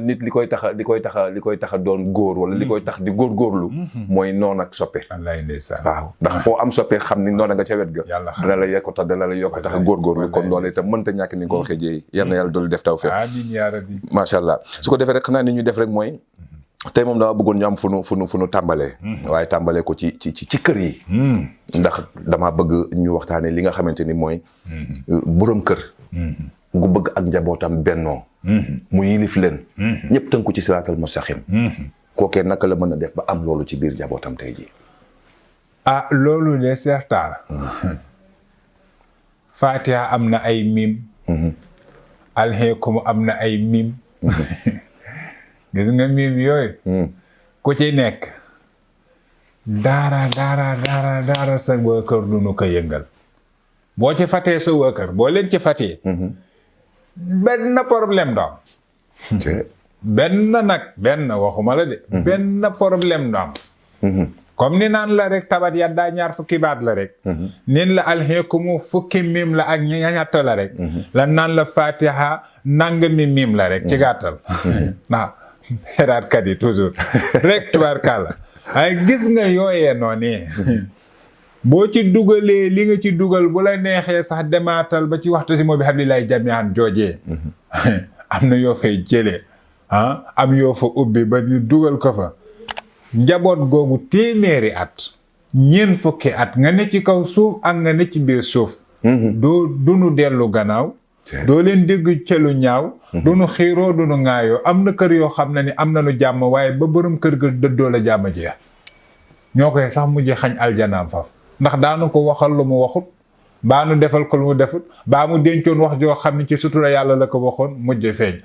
nit li koy tax a doon góor wala li koy tax di góorgóorlu mooy noon ak soppe. wallaay ndeysaan. waaw ndax foo am soppe xam ni noona nga ca wet ga. dana la yokk tax a góorgóorlu kon loolu itam mënta ñàkk ni nga ko waxee jéey yal na yàlla doolu def taw feex. amiin yaa rabbi. macha allah su ko defee rek xanaa ni ñu def rek mooy tey moom dama bëggoon ñu am fu nu tàmbalee. waaye tàmbalee ko ci kër yi. ndax dama bëgg ñu waxtaanee li nga xamante ni mooy. borom kër. gu bëgg ak njabootam bennoo. mu yilif leen. ñëpp tënku ci siraatal mustaqim. kookee naka la mën a def ba am loolu ci biir njabootam tey ji. loolu de certain. Fatiha am na ay mim. alxeekum am na ay mim. gis nga mim yooyu. ku ci nekk. daara sa waa kër du nu ko yëngal. boo ci fatee sa waa kër boo leen ci fatee. benn problème doom. benn waxuma la de. benn problème doom. comme ni naan la rek tabat yaddaa ñaar fukki baat la rek. nin la alxeekumu fukki mim la ak ñett la rek. la naan la fatiha nangami mim la rek ci gàttal. waaw xeraatkat yi toujours rek tubaarkàlla ay gis nga yooyee noonu. boo ci dugalee li nga ci dugal bu la neexee sax demaatal ba ci waxtu si moo bi hablillahi jami'an joojee. am na yoo fay jëlee am yoo fa ubbi ba ñu dugal ko fa. njaboot googu téeméeri at. ñeent fukki at nga ne ci kaw suuf ak nga ne ci biir suuf. du nu dellu gannaaw. doo leen dégg ca lu ñaaw. du nu xiiroo du nu ŋaayoo am na kër yoo xam ne ni am na nu jàmm waaye ba borom kër ga dëddoo la jàmm jeex. ñoo koy sax mujj xañ aljanaam faf ndax daanu ko waxal lu mu waxut baa nu defal ko lu mu defut baa mu dencoon wax joo xam ne ci sutura yàlla la ko waxoon mujj feeñ.